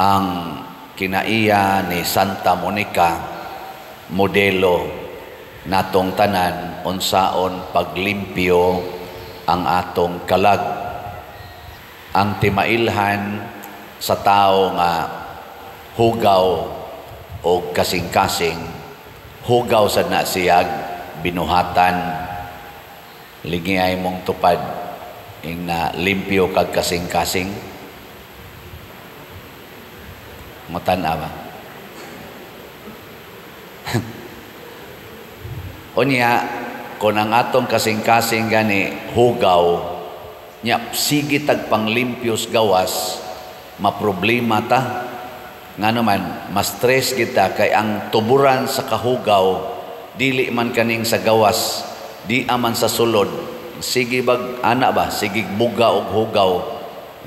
Ang kinaiya ni Santa Monica, modelo natong tanan unsaon paglimpyo ang atong kalag. Ang timailhan sa tao nga hugaw o kasing-kasing, hugaw sad na siyag binuhatan. Lingi ay mong tupad ing na limpyo kag kasing-kasing. Matan-a ba? Unya, kung ang atong kasing-kasing gani hugaw, nya sige tag panglimpyos gawas, maproblema ta. Ngano man, ma-stress kita kay ang tuburan sa kahugaw dili man kaning sa gawas, di aman sa sulod. Sige bag ana ba, sige buga og hugaw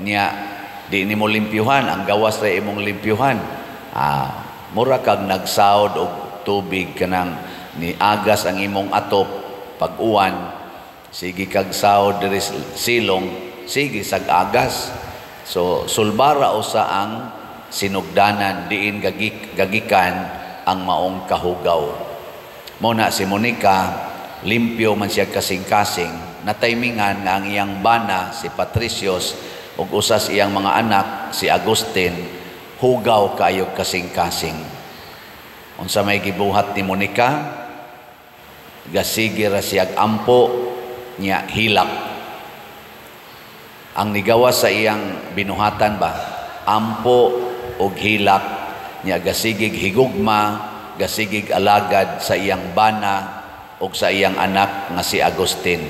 niya, di nimo limpyuhan ang gawas ra imong limpyuhan. Mura kag nagsaod og tubig, kanang ni agas ang imong atop pag-uwan, sige kag saod diri silong, sige sag agas. So sulbara usa ang sinugdanan diin gagikan ang maong kahugaw. Mo na si Monica, limpyo man siya kasing-kasing, nataymingan nga ang iyang bana si Patricios ug usas iyang mga anak si Agustin hugaw kaayo kasing-kasing. Unsa may gibuhat ni Monica? Gasige ra siyag ampo nya hilak. Ang nigawas sa iyang binuhatan ba? Ampo og hilak nya gasigig higugma, gasigig alagad sa iyang bana og sa iyang anak nga si Agustin.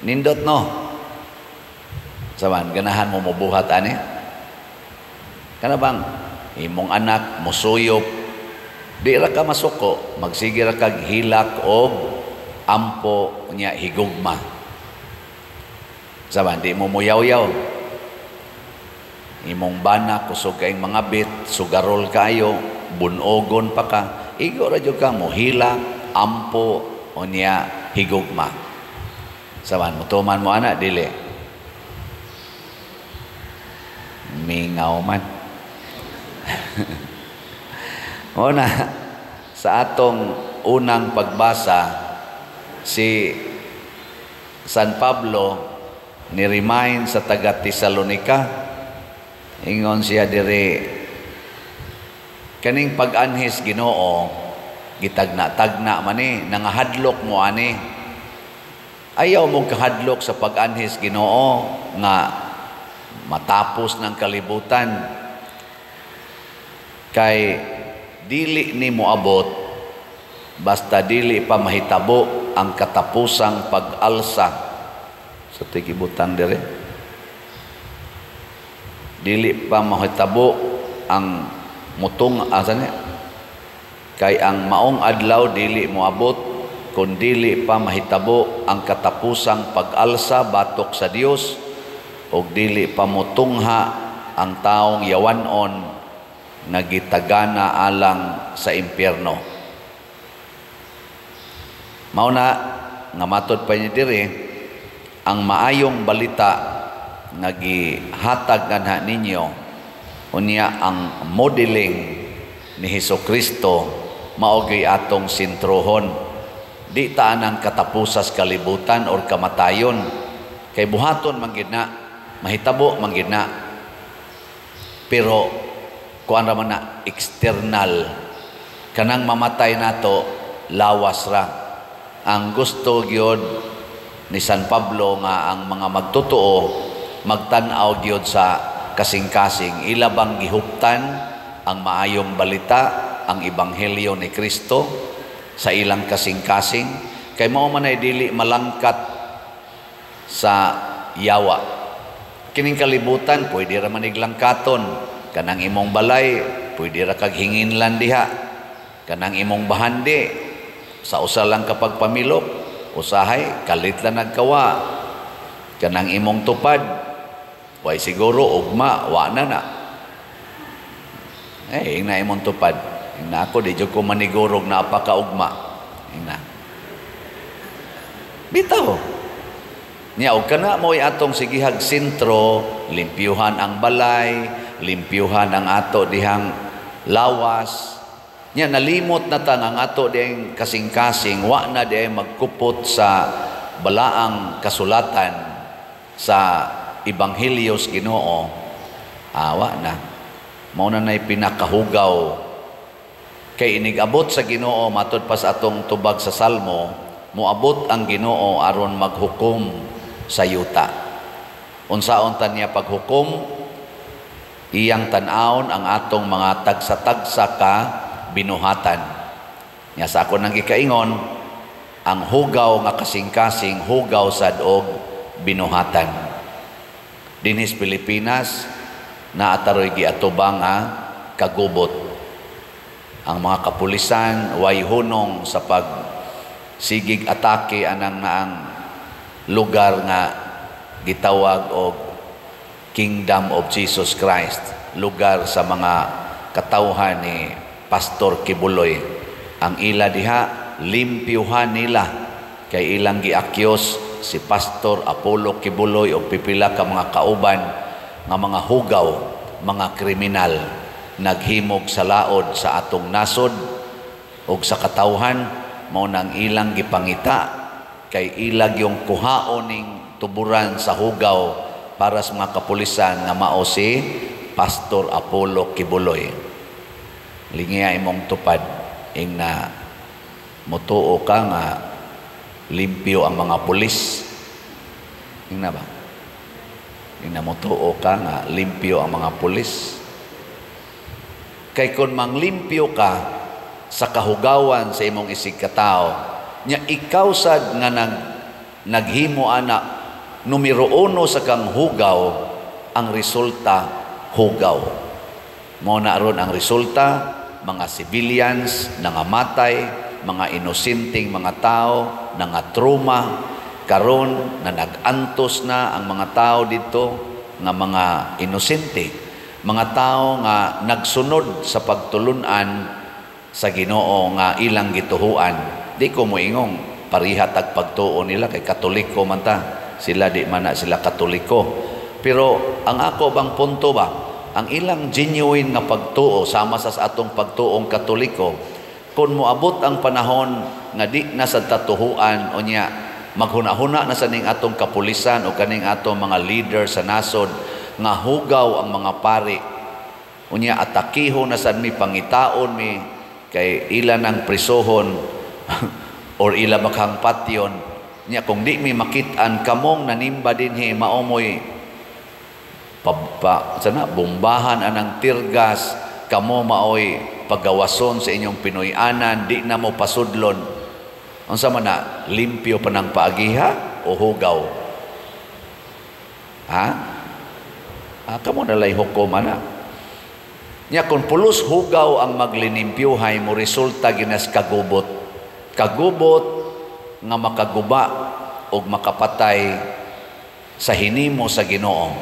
Nindot, no? Saman, ganahan mo mobuhat ani? Kana bang imong anak musuyop, di ra ka masuko, magsige ra kag hilak og ampo nya higugma. Saman, di mo muyaw-yaw. Imong bana kusog kaayong mga bit, sugarol kaayo, bunogon pa ka, igo ra jud ka mohilak, ampo unya higugma. Saman, mutuman mo ana dili? Mingaw man. Una, sa atong unang pagbasa, si San Pablo ni-remind sa taga Tesalonica. Ingon siya diri, kaning pag-anhis Ginoo gitagna-tagna man ni, nangahadlok mo ani. Ayaw mong kahadlok sa pag-anhis Ginoo nga matapos ng kalibutan, kay dili ni moabot basta dili pa mahitabo ang katapusang pag-alsa. Sa tigibutang dire, dili pa mahitabo ang mutong asa niya, kay ang maong adlaw dili moabot kun dili pa mahitabo ang katapusang pag-alsa batok sa Dios, ug dili pa motungha ang taong yawanon nga gitagana alang sa impyerno. Mao na nga matod pa niya diri, ang maayong balita nga gihatag nganha ninyo, unya ang modeling ni Hesukristo, mao gyud atong sentrohon. Di ta anang katapusas kalibutan or kamatayon, kay buhaton man gid na, mahitabo man gid na, pero kuan ra man na external. Kanang mamatay nato lawas ra. Ang gusto gyud ni San Pablo nga ang mga magtotoo magtan-aw gyud sa kasing-kasing, ila bang gihuptan ang maayong balita, ang ebanghelyo ni Kristo sa ilang kasing-kasing, kay mao man ay dili malangkat sa yawa. Kining kalibutan pwede ra man iglangkaton, kanang imong balay pwede ra kag hinginlan diha, kanang imong bahandi sa usa lang kapag pamilok usahay kalit lang nagkawa, kanang imong tupad way siguro ugma wa na na. Ingna imong tupad, ingna ako di jud ko manigurog na apa ka ugma. Ingna bitaw Nya og kana mo'y atong sigihag sentro, limpyuhan ang balay, limpyuhan ang ato dihang lawas. Nya nalimot na ta nga ang ato dihang kasing-kasing wa na diay magkupot sa balaang kasulatan sa Ebanghelyo sa Ginoo. Awa na. Mao na nay pinakahugaw kay inig-abot sa Ginoo. Matud pa sa atong tubag sa Salmo, moabot ang Ginoo aron maghukom sa yuta. Unsaon ta niya paghukom? Iyang tan-awon ang atong mga tagsa-tagsa ka binuhatan. Nya sa ako nang gikaingon, ang hugaw nga kasing-kasing, hugaw sad og binuhatan. Dinhis Pilipinas, naataroy giatubang nga kagubot. Ang mga kapulisan way hunong sa pag sigig atake anang naang lugar nga gitawag og Kingdom of Jesus Christ, lugar sa mga katawhan ni Pastor Quiboloy. Ang ila diha, limpyuhan nila kay ilang giakyos si Pastor Apollo Quiboloy og pipila ka mga kauban nga mga hugaw, mga kriminal, naghimog sa laod sa atong nasod og sa katawhan. Mao nang ilang gipangita kay ilag yung kuhaon ning tuburan sa hugaw para sa mga kapulisan nga mao si Pastor Apollo Quiboloy. Lingiya imong tupad ing na mutuo ka nga limpyo ang mga pulis. Ing na ba? Ing na mutuo ka nga limpyo ang mga pulis. Kay kung manglimpyo ka sa kahugawan sa imong isig katao, nya ikaw sad nga naghimo ana numero uno sa kang hugaw, ang resulta hugaw. Mao na ron ang resulta, mga civilians nangamatay, mga inosenteng mga tao nangatruma karon na nag-antos na ang mga tao dito nga mga inosente, mga tao nga nagsunod sa pagtulunan sa Ginoo nga ilang gituhuan. Di ko moingong pariha tag pagtuo nila kay Katoliko man ta. Sila di man na sila Katoliko. Pero ang ako bang punto ba, ang ilang genuine nga pagtuo sama sa atong pagtuong Katoliko, kung moabot ang panahon nga di na sa tatuhuan o niya maghuna-huna na sa ning atong kapulisan o kaning atong mga leader sa nasod nga hugaw ang mga pari, unya atakiho na sad mi, pangitaon mi kay ila nang prisohon or ila bakang patyon niya, kung di mi makit-an kamong nanimba dinhi, maomoy pa, sana bombahan anang tirgas kamo, maoy pagawason sa inyong Pinoy-anan, di na mo pasudlon. Unsa man na, limpyo pa ng paagiha o hugaw? Ha? Ah, kamo na lay hukom ana. Nya kung pulos hugaw ang maglinimpyuhay mo, resulta ginas kagubot. Kagubot nga makaguba og makapatay sa hinimo sa Ginoo.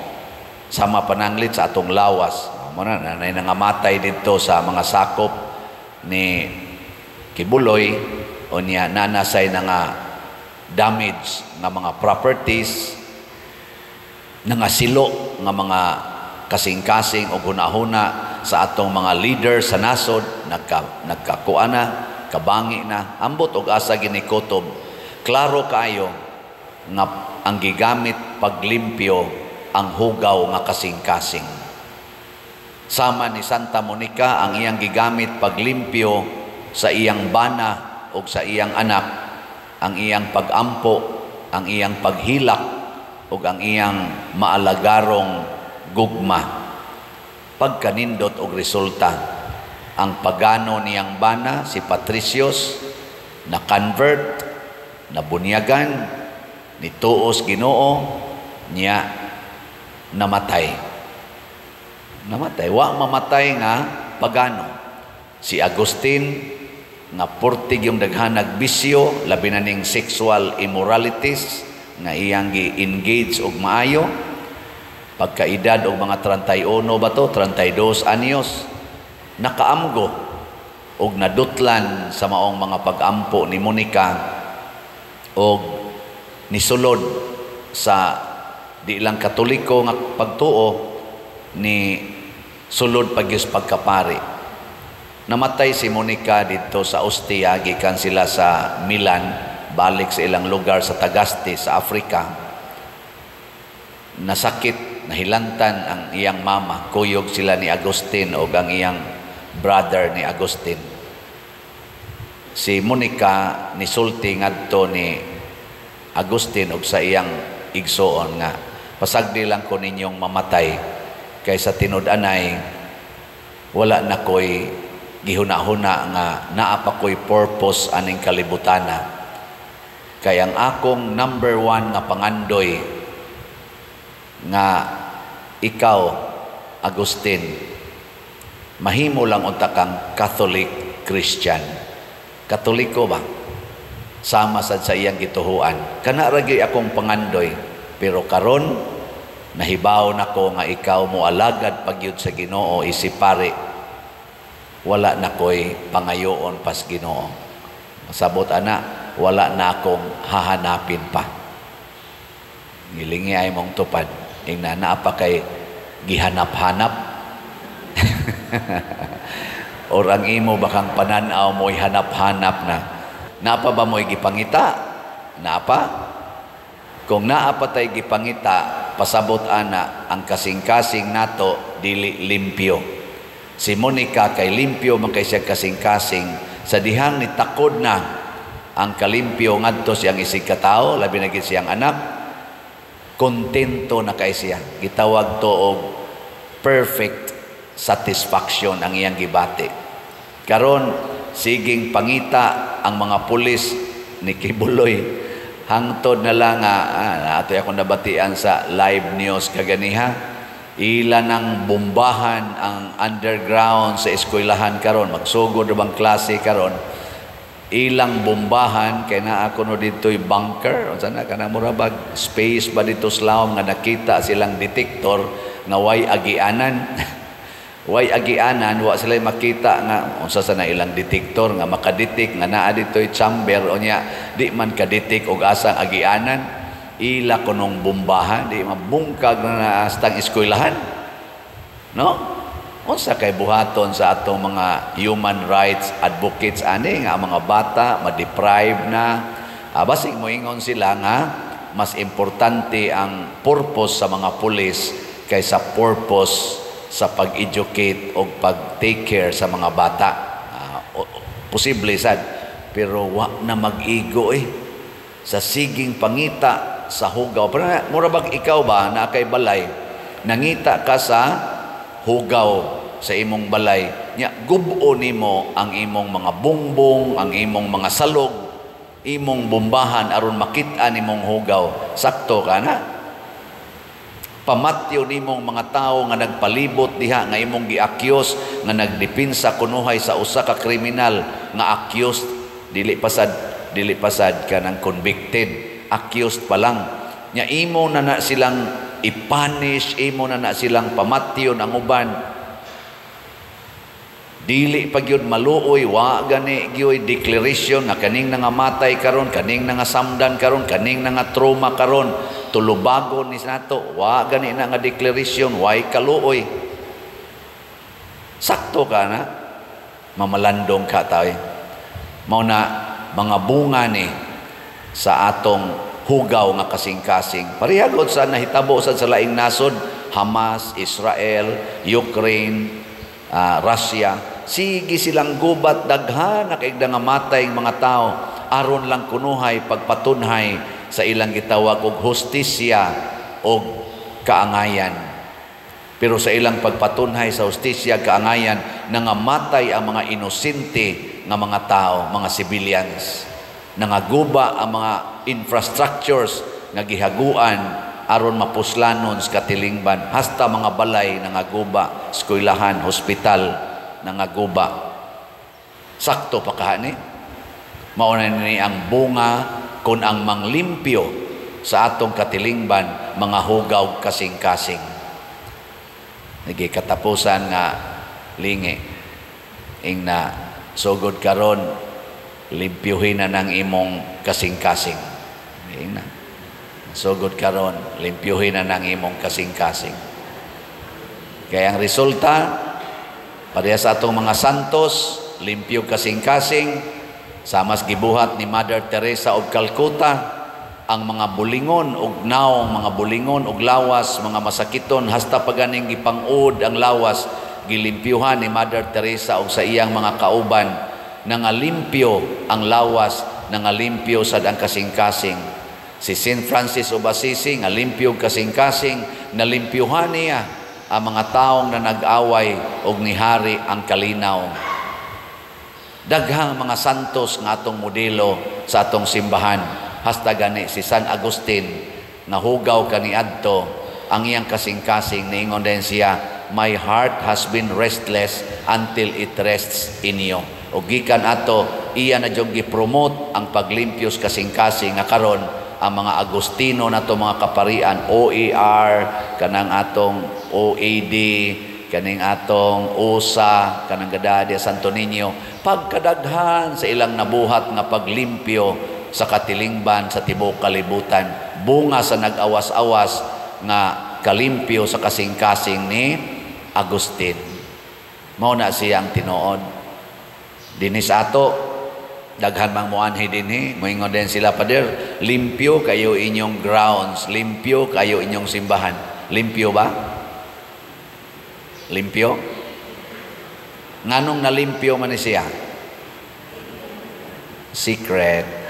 Sama pananglit sa atong lawas. Mo na nanay nangamatay didto sa mga sakop ni Quiboloy o niya nanasay na nga damage nga mga properties, nga silo nga mga kasing-kasing o hunahuna sa atong mga leader sa nasod, nagkakuan na, kabangi na, ambot og asa ginikutob. Klaro kaayo nga ang gigamit paglimpyo ang hugaw nga kasing-kasing. Sama ni Santa Monica, ang iyang gigamit paglimpyo sa iyang bana o sa iyang anak, ang iyang pagampo, ang iyang paghilak, ug ang iyang maalagarong gugma. Pagkanindot og resulta, ang pagano niyang bana, si Patricios, na convert, na bunyagan, nituos Ginoo, niya namatay. Namatay. Wa mamatay nga pagano. Si Agustin, nga purtig yung daghanag bisyo, labi na ning sexual immoralities, nga iyang gi-engage og maayo, pagkaedad og mga 31 ba to, 32 anyos, nakaamgo og nadutlan sa maong mga pag-ampo ni Monica og nisulod sa di lang Katoliko nga pagtuo, ni sulod pagyus pagkapari. Namatay si Monica dito sa Ostia, gikan sila sa Milan, balik sa ilang lugar sa Tagaste sa Africa. Nasakit, nahilantan ang iyang mama. Kuyog sila ni Agustin o ang iyang brother ni Agustin. Si Monica nisulti ngadto ni Agustin og sa iyang igsoon nga, "Pasagdi lang ko ninyong mamatay kaysa tinud-anay wala na ko'y gihuna-huna nga naa pa ko'y purpose aning kalibutana. Kay ang akong number one nga pangandoy nga ikaw, Agustin, mahimo lang unta kang Catholic Christian." Katoliko ba? Sama sad sa iyang gituhuan. "Kana ra gyud akong pangandoy, pero karon nahibaw nako nga ikaw mo alagad pagyud sa Ginoo isip pare. Wala na ko'y pangayoon pas Ginoo. Masabot ana, wala na akong hahanapin pa." Gilingi ay mong tupad. Ingna naa pa kay gihanap-hanap? Or ang imo bakang pananaw mo'y hanap-hanap na? Naa pa ba mo'y gipangita? Naa pa? Kung naa pa tay gipangita, pasabot ana ang kasing-kasing nato dili limpyo. Si Monica kay limpyo man kay siya kasing-kasing, sa dihang nitakod na ang kalimpyo ngadto siyang isig katao, labi na gid siyang anak, kontento na kay siya. Gitawag to og perfect satisfaction ang iyang gibati. Karon siging pangita ang mga pulis ni Quiboloy, hangtod na lang nga atoy akong nabatian sa live news kaganiha, ila nang bombahan ang underground sa eskwelahan karon. Magsugod bang klase karon, ilang bombahan kay naa kuno dito'y bunker, unsa na kana, mura bag space ba dito sa lawom nga nakita silang detector nga way agianan, way agianan, wa sila makita nga unsa sa na ilang detector nga makadetect nga naa dito'y chamber. Unya di man kadetect og asang agianan, ila kunong bombahan, di mabungkag na naastang eskwelahan, no? Unsa kay buhaton sa atong mga human rights advocates ani nga ang mga bata ma-deprive na? Basig moingon sila nga mas importante ang purpose sa mga pulis kaysa purpose sa pag-educate o pag-take care sa mga bata. Posible sad, pero wa na mag-igo eh sa siging pangita sa hugaw. Pero mura bag ikaw ba na kay balay, nangita ka sa hugaw sa imong balay nya, gubo nimo ang imong mga bungbong, ang imong mga salog, imong bombahan aron makita nimong hugaw. Sakto ka na? Pamatyo nimong mga tawo nga nagpalibot diha nga imong gi-accuse nga nagdepensa kunuhay sa usa ka kriminal nga accused, dili pasad kanang convicted, accused pa lang nya, imo na na silang i-punish, imo na na silang pamatyon ang uban. Dili pa gyud maluoy, wa gani gyud declaration nga kaning nangamatay karon, kaning nangasamdan karon, kaning nanga-trauma karon, tulubagon ni nato. Wa gani na nga declaration, way kaluoy. Sakto ka na? Mamalandong ka tayo. Mao na mga bunga ni sa atong hugaw nga kasing-kasing. Parehagod sa nahitabo sa laing nasod, Hamas, Israel, Ukraine, Russia. Sige silang gubat, daghan na kay nga matay mga tao aron lang kunuhay pagpatunhay sa ilang gitawag og hustisya og kaangayan. Pero sa ilang pagpatunhay sa hustisya kaangayan, nangamatay ang mga inosente nga mga tao, mga civilians. Nangaguba ang mga infrastructures nga gihaguan aron mapuslanon sa katilingban, hasta mga balay nangaguba, eskwelahan, hospital nangaguba. Sakto pa kahani? Mao na ni ang bunga kung ang manglimpyo sa atong katilingban mga hugaw kasing-kasing. Nagi katapusan nga lingi. Ing na sugod karon, limpyuhin na ng imong kasing-kasing. Ing na. Sugod karon, limpyuhin na nang imong kasing-kasing. Kaya ang resulta, pareha sa atong mga santos, limpyo kasing-kasing, sama sa gibuhat ni Mother Teresa of Calcutta, ang mga bulingon og naong, mga bulingon og lawas, mga masakiton, hasta paganing gipang-ud ang lawas, gilimpyuhan ni Mother Teresa og sa iyang mga kauban, nangalimpyo ang lawas, nangalimpyo sad ang kasing-kasing. Si Saint Francis of Assisi, nga limpyo kasing-kasing, nalimpyuhan niya ang mga taong na nag-away og nihari ang kalinaw. Daghang mga santos nga atong modelo sa atong simbahan. Hasta gani si San Agustin nga hugaw kaniadto, ang iyang kasing-kasing, niingon din siya, "My heart has been restless until it rests in you." O gikan ato, iya na jud gi-promote ang paglimpyos kasing-kasing nga karon ang mga Agustino nato mga kaparian, OAR, kanang atong OAD, kaning atong USA, kanang Gadadia Santo Niño, pagkadaghan sa ilang nabuhat nga paglimpyo sa katilingban sa tibuok kalibutan, bunga sa nag-awas-awas nga kalimpyo sa kasing-kasing ni Agustin. Mao na siya ang tinuod. Dinhi sa ato, daghan mang muanhi dinhi, moingon din sila, "Pader, limpyo kayo inyong grounds, limpyo kayo inyong simbahan." Limpyo ba? Limpyo? Nganong nalimpyo man ni siya? Secret.